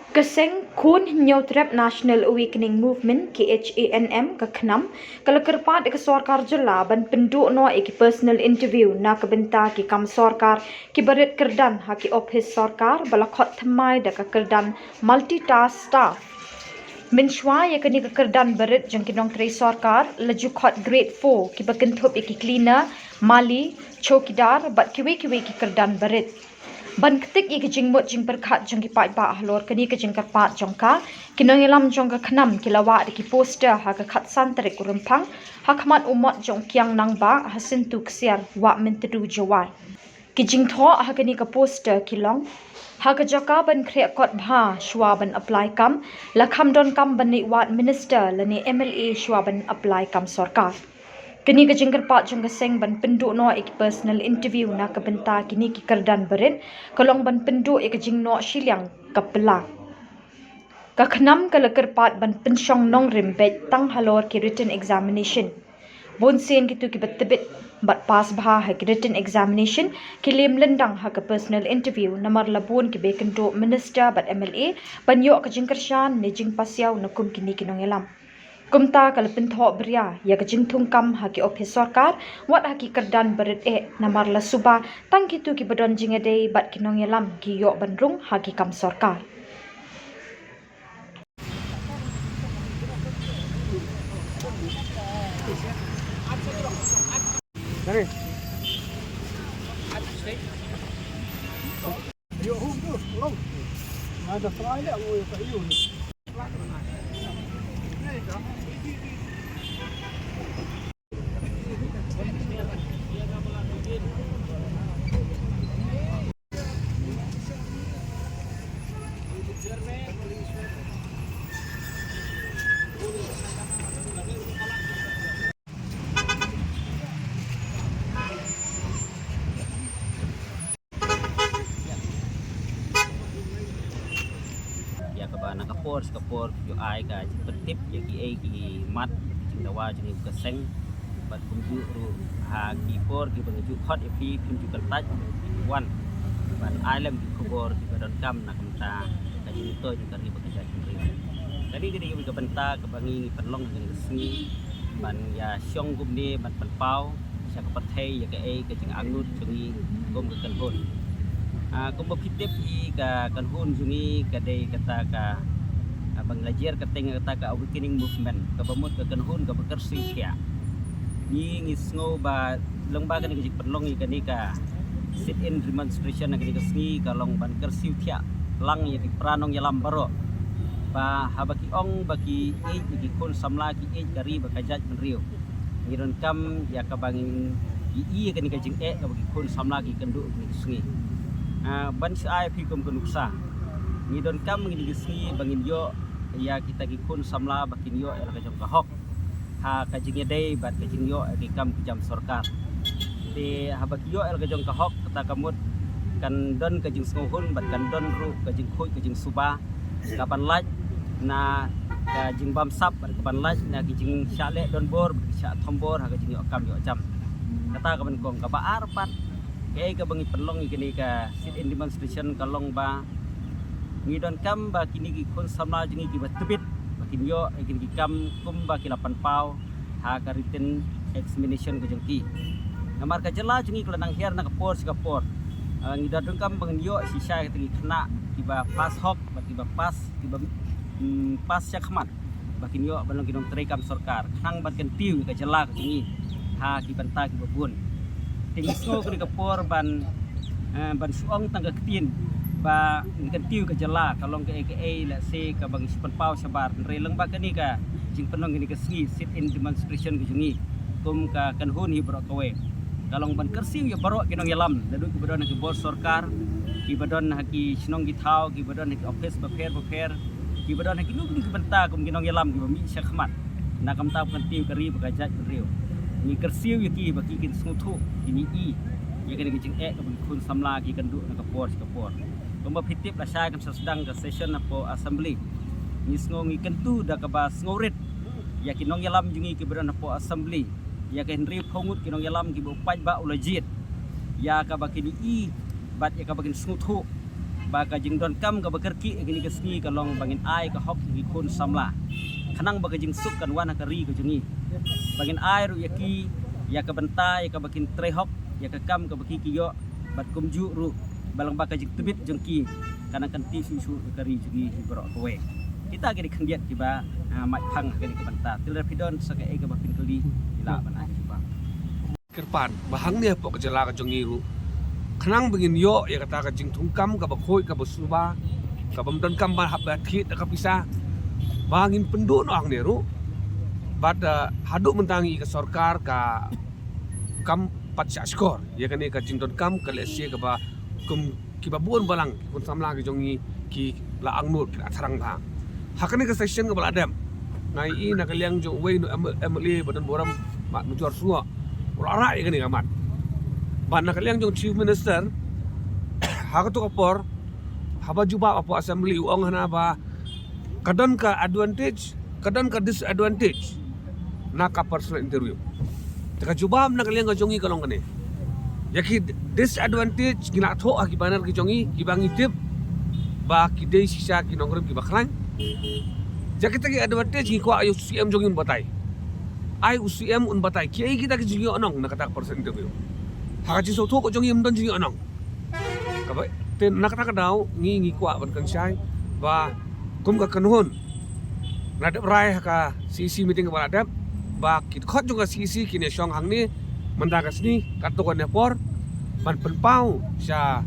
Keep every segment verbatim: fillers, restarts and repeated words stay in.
Ka seng Khun Hynñiewtrep National Awakening Movement, K H A N M, ka KHNAM, ka la kyrpad ïa ka sorkar jylla ban pynduh noh ïa ki personal interview na ka bynta ki kam sorkar kiba rit kyrdan ha ki ophis sorkar ba la khot thymmai da ka kyrdan multitask staff. Mynshuwa ïa kane ka kyrdan ba rit jong ki nongtrei sorkar la ju khot grade four kiba kynthup ïa ki cleaner, mali, chowkidar bad kiwei kiwei ki kyrdan ba rit. Ban ktik ïa ki jingmut jingpyrkhat jong ki paidbah halor kane ka jingkyrpad jong ka, ki nongïalam jong ka KHNAM ki la wad ïa ki poster ha ka khatsan tarik u Rymphang ha khmat u mot jong u Kiang Nangbah ha Syntu Ksiar, Wah Myntdu, Jowai. Ki jingthoh ha kane ka poster ki long: Ha ka jaka ban khreh kot bha shuwa ban apply kam, la kham donkam ban leit wad minister lane M L A shuwa ban apply kam sorkar. Kane ka jingkyrpad jong ka seng ban pynduh noh ïa ki personal interview na ka bynta kine ki kyrdan ba rit ka long ban pynduh ïa ka jingnoh shiliang ka pla. Ka KHNAM ka la kyrpad ban pynshong nongrim beit tang halor ki written examination. Bun sien kito kiba tbit bad pass bha ha ki written examination ki lem lyndang ha ka personal interview, namar la bun kiba ïakynduh minister bad M L A ban ïoh ka jingkyrshan ne jingpasiaw na kum kine ki nongïalam. Kumta ka la pynthoh bria ïa ka jingthungkam ha ki ophis sorkar, wat ha ki kyrdan ba rit eh, namar la suba tang kito kiba don jingïadei bad ki nongïalam ki ïoh ban rung ha ki kam sorkar. Ïa kaba na ka por sha ka por ki ju ai ka jingpyntip ïa kiei ki mat ki jingdawa jong ngi ka seng. Bad kumjuh ruh ha ki por kiba ngi ju khot ïa phi, phim ju kyntait, phi wan ban ai lem ki khubor kiba donkam. Na ka bynta ka jingmyntoi jong ka ri bad ka jaitbynriew. Kane ka dei ka bynta kaba ngi ngi pynlong ha kane ka sngi ban ïa shong kumne ban pynpaw sha ka pyrthei ïa kaei ka jingangnud jong ngi kum ka kynhun. Ah, kumba phi tip hi, ka kynhun jong ngi ka dei kata ka, ah, ba ngi la jer kyrteng kata ka awakening movement, kaba mut ka kynhun kaba kyrsiew thiah. Ngi ngi sngew ba lyngba kane ka jingpynlong ïa kane ka sit-in demonstration ha kane ka sngi ka long ban kyrsiew thiah lang ïa ki para nongïalam baroh, ba haba ki ong ba ki ïeit ïa ki khun samla, ki ïeit ka ri bad ka jaitbynriew, ngi donkam ïa kaba ngin ïohi ïa kane ka jingeh kaba ki khun samla ki kynduh ha kane ka sngi. Ah, ban shu ai phi kum ka nuksa, ngi donkam ha kane ka sngi ba ngin ïoh ïa kita ki khun samla ba kin ïoh ïa la ka jong ka hok ha ka jingïadei bad ka jingïoh ïa ki kam ki jam sorkar. Te haba ki ïoh ïa la ka jong ka hok, kata ka mut kan don ka jingsngewhun bad kan don ruh ka jingkhuid ka jingsuba kaban lait na ka jingbamsap bad kaban lait na ki jingshah leh donbor bad ki shah thombor ha ka jingïoh kam ïoh jam. Kata kaba nyngkong. Kaba ar pat, kaei kaba ngi pynlong ïa kane ka sit-in demonstration ka long ba ngi donkam ba kine ki khun samla jong ngi kiba tbit ba kin ïoh ïa kine ki kam kumba ki la pynpaw ha ka written examination ka jong ki. Namar ka jylla jong ngi ka la nang hiar na ka por sha ka por. Ah, ngi da donkam ba ngin ïoh shisha kita ki khynnah kiba pass hok bad kiba pass, kiba, mm, pass shakhmat, ba kin ïoh ban long ki nongtrei kam sorkar khnang ban kyntiew ïa ka jylla ka jong ngi ha ki bynta kiba bun. Te ngi sngew kane ka por ban, eh, ban shu ong tang ka ktien ba ngi kyntiew ïa ka jylla, ka long kaei kaei lehse kaba ngi shu pynpaw shabar, hynrei lyngba kane ka jingpynlong kane ka sngi sit-in demonstration ka jong ngi kum ka kynhun hi baroh kawei, ka long ban kyrsiew ïa baroh ki nongïalam, naduh kiba don ha ki bor sorkar, kiba don ha ki shnong ki thaw, kiba don ha ki ophis bapher bapher, kiba don ha kino kino ki bynta kum ki nongïalam kiba mih shakhmat na ka bynta ban kyntiew ka ri bad ka jaitbynriew. Ngi kyrsiew ïa ki ba ki kin sngewthuh, kin ïohi ïa kane ka jingeh kaba ki khun samla ki kynduh na ka por sha ka por. Kumba phi tip, lashai kan sa sdang ka session hapoh Assembly. Ngi sngew, ngi kyntu da kaba sngewrit ïa ki nongïalam jong ngi kiba don hapoh Assembly, ïa ka hynriewphew ngut ki nongïalam kiba u paidbah u la jied, ïa kaba kin ïohi bad ïa kaba kin sngewthuh Ba ka jingdonkam kaba kyrkieh ïa kine ki sngi ka long ba ngin ai ka hok ïa ki khun samla, khnang ba ka jingsuk kan wan ha ka ri ka jong ngi. Ba ngin ai ruh ïa ki ïa ka bynta ïa kaba kin trei hok ïa ka kam kaba ki ki ïoh, bad kumjuh ruh ba long ba ka jingtbit jong ki kan nang kyntiew shuh shuh ïa ka ri jong ngi hi baroh kawei. Kita ki dei khyndiat kiba, ah, mait phang ha kane ka bynta. Te lada phi don sa kaei kaba phin kylli, phi lah ban ai jubab. Kyrpad ba hangne hapoh ka jylla ka jong ngi ruh, khnang ba ngin ïoh ïa kata ka jingthungkam kaba khuid kaba suba, kabym donkam ban hap ban thied da ka pisa, ba ngin pynduh noh hangne ruh. Bad, ah, haduh mynta ngi ka sorkar ka kam pat shah shkor ïa kane ka jingdonkam ka lehse kaba kum kiba bun balang ki khun samla ki jong ngi ki la angnud, ki la thrang bha. Ha kane ka session kaba la dep, nga ïohi na ka liang jong uwei u M-, MLA ba don burom, Bah Nujor Shngoh, u la rah ïa kane ka mat. Bad na ka liang jong Chief Minister, ha kato ka por, haba jubab hapoh Assembly, u ong hana ba ka don ka advantage, ka don ka disadvantage na ka personal interview. Te ka jubab na ka liang ka jong ngi ka long kane. Ïa ki disadvantage ngi la thoh ha ki banner ki jong ngi, kiba ngi tip ba ki dei shisha ki nongrim kiba khlaiñ. Ïa kita ki advantage ngi kwah ïa u CM jong ngi un batai. Ai u CM un batai kiei kita ki jingïohnong na kata ka personal interview. Ha ka jingsngewthuh ka jong ngi ym don jingïohnong. Kaba, te na kata ka daw ngi, ngi kwah ban kynshai ba kum ka kynhun, la dep rai ha ka CEC meeting kaba la dep ba ki dkhot jong ka CEC kin ïa shong hangne mynta ka sngi, katto katne por, ban pynpaw sha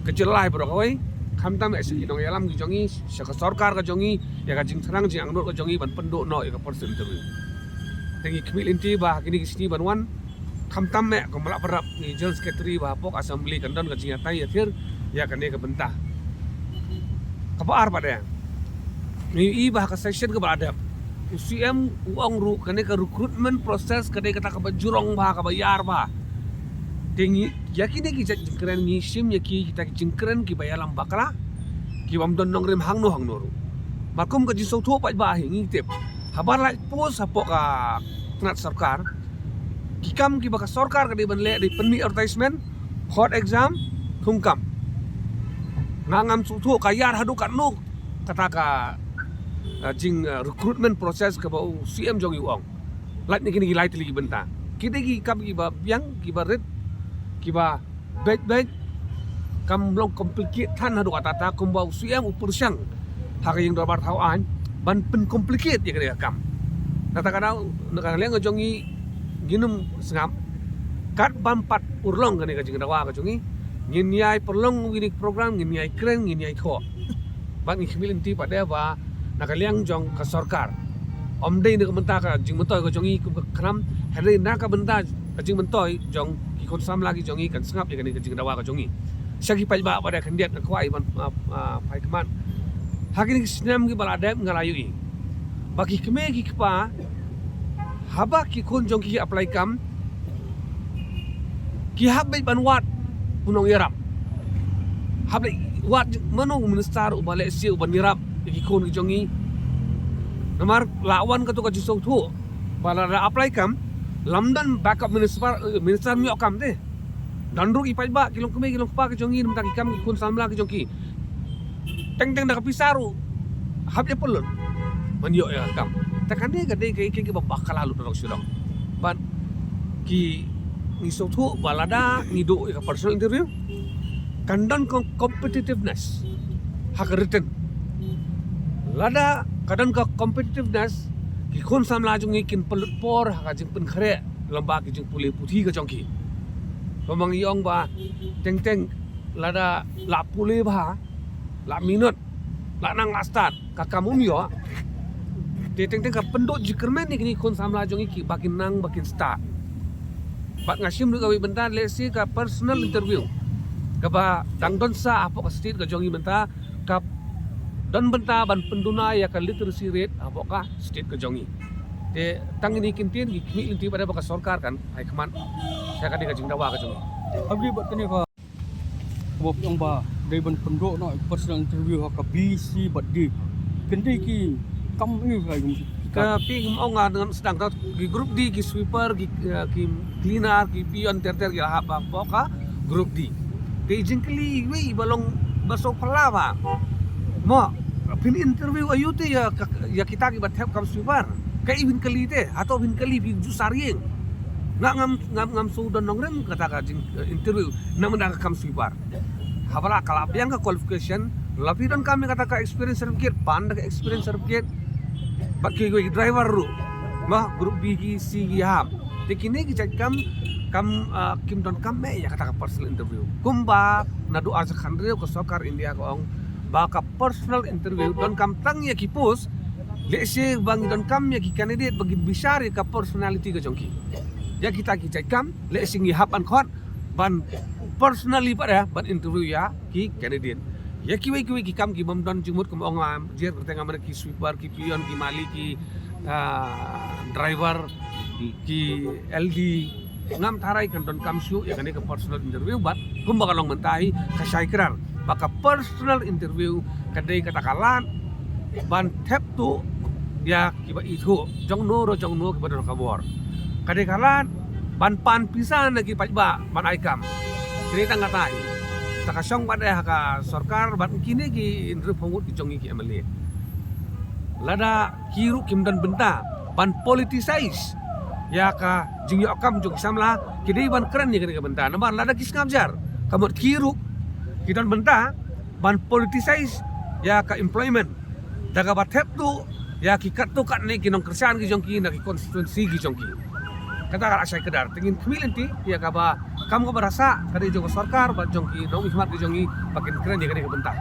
ka jylla hi baroh kawei, khamtam ïa sha ki nongïalam ki jong ngi, sha ka sorkar ka jong ngi, ïa ka jingthrang jingangnud ka jong ngi ban pynduh noh ïa ka personal interview. Te ngi khmih lynti ba ha kine ki sngi ban wan, khamtam eh kum ba la pynrap ngi General Secretary ba hapoh Assembly kan don ka jingïatai ïathir ïa kane ka bynta. Kaba ar pat eh, ngi ïohi ba ha ka session kaba la dep, u CM u ong ruh kane ka recruitment process ka dei kata kaba jrong bha, kaba ïar bha. Te ngi, ïa kine ki jait jingkren ngi shim ïa ki, kita ki jingkren kiba ïalam bakla, kibym don nongrim hangno hangno ruh. Mar kum ka jingsngewthuh paidbah hi ngi tip, haba la post hapoh ka tnat sorkar, ki kam kiba ka sorkar ka dei ban leh dei pynmih advertisement, khot exam, thungkam. Nga ngam sngewthuh ka ïar haduh katno kata ka, eh, jing, eh, recruitment process kaba u CM jong ngi u ong. Lait na kine ki lai tylli ki bynta, ki dei ki kam kiba biang, kiba rit, kiba beit beit, kam long complicate than haduh katta katta, kumba u CM u pyrshang ha ka ïing dorbar thaw aiñ ban pyncomplicate ïa kane ka kam. Na kata ka daw, na ka liang ka jong ngi, ngin ym sngap. Katba ym pat urlong kane ka jingdawa ka jong ngi, ngin ïai pynlong kine ki program, ngin ïai kren, ngin ïai thoh. Bad ngi khmih lynti pat de ba na ka liang jong ka sorkar, ym dei na ka bynta ka jingmyntoi ka jong ngi kum ka KHNAM, hynrei na ka bynta ka jingmyntoi jong ki khun samla ki jong ngi kan sngap ïa kane ka jingdawa ka jong ngi. Sha ki paidbah pat de khyndiat nga kwah ban, ah, ah, phai khmat. Ha kine ki snem kiba la dep nga la ïohi ba ki kmie ki kpa, haba ki khun jong ki ki apply kam, ki hap beit ban wad u nongïarap. Hap beit wad mano u minister uba lehse uban ïarap ïa ki khun ki jong ngi. Namar la wan kato ka jingsngewthuh ba lada apply kam, lym don backup minister, eh, minister ym ïoh kam te. Don ruh ki paidbah, ki longkmie ki longkpa ki jong ngi, na bynta ki kam ki khun samla ki jong ki. Teng teng da ka pisa ruh hap ïa pynlut ban ïoh ïa ka kam. Te kane ka dei kaei kaei kaba bakla lut na ka shnong. Bad ki, ngi sngewthuh ba lada ngi duh ïa ka personal interview, kan don ka competitiveness ha ka written. Lada ka don ka competitiveness, ki khun samla jong ngi kin pynlut por ha ka jingpynkhreh lyngba ki jingpule puthi ka jong ki. Ba ma ngi ong ba teng teng lada la pule bha, la minot, la nang la stad, ka kam um ïoh. Te teng teng ka pynduh jingkyrmen ïa kine ki khun samla jong ngi kiba kin nang ba kin stad. Bad nga shim ruh kawei bynta, lehse ka personal interview kaba dang don sah hapoh ka state ka jong ngi mynta, ka don bynta ban pynduna ïa ka literacy rate hapoh ka state ka jong ngi. Te tang kine ki kyntien, ngi khmih lynti pat de ba ka sorkar kan phai khmat sha kane ka jingdawa ka jong ngi. Abdi bad kane ka Kaba phi ong ba dei ban pynduh noh personal interview ha ka B, C bad D. Kine ki kam ïa ka, ka phi ong nga ngan sdang ka ki group D, ki sweeper, ki, eh, ki cleaner, ki peon, ter ter ki la hap hapoh ka group D. Ka jingkylli iwei ba long ba sngewphylla ba, mo, phin interview aïu te ïa ka, ïa kita kiba thep kam sweeper? Ka i phin kylli te, hato phin kylli phi ju sar ïing? Nga ngam, ngam, ngam shu don nongrim kata ka jing, eh, interview namar da ka kam sweeper. Haba la ka la biang ka qualification, la phi donkam ïa kata ka experience certificate, pan da ka experience certificate. Bad ki, ki driver ruh, mo, group B ki C ki hap. Te kine ki jait kam, kam, ah, kim donkam eh ïa kata ka personal interview. Kumba naduh ar hajar khathynriew ka sorkar India ka ong ba ka personal interview donkam tang ïa ki post, lehse ba ngi donkam ïa ki candidate ba ngin bishar ïa ka personality ka jong ki. Ïa kita ki jait kam, lehse ngi hap ban khot, ban personally pat ïa, ban interview ïa ki candidate. Ïa kiwei kiwei ki kam ki bym don jingmut, kum ong, ah, jer kyrteng, ah, mane ki sweeper, ki peon, ki mali, ki, ah, driver, ki L D, ngam tharai kan donkam shuh ïa kane ka personal interview, bad kumba ka long mynta hi, ka shai kdar ba ka personal interview ka dei kata ka lad ban thep tuh ïa kiba ithuh, jongno ruh jongno kiba don ka bor. Ka dei ka lad ban pan pisa na ki paidbah ban ai kam. Kine tang kata hi. Ta ka shong pat eh ha ka sorkar bad kine ki hynriewphew ngut ki jong ngi ki M L A. Lada ki ruh kim don bynta ban politicize ïa ka jingïoh kam jong ki samla, ki dei ban kren ïa kane ka bynta. Namar lada ki sngap jar, ka mut ki ruh ki don bynta ban politicize ïa ka employment da kaba thep tuh ïa ki katto katne ki nongkyrshan ki jong ki na ki constituency ki jong ki. Kata ka la shai kdar. Te ngin khmih lynti ïa kaba kam kaba rasa ka dei jong ka sorkar bad jong ki nongmihkhmat ki jong ngi ba kin kren ïa kane ka bynta.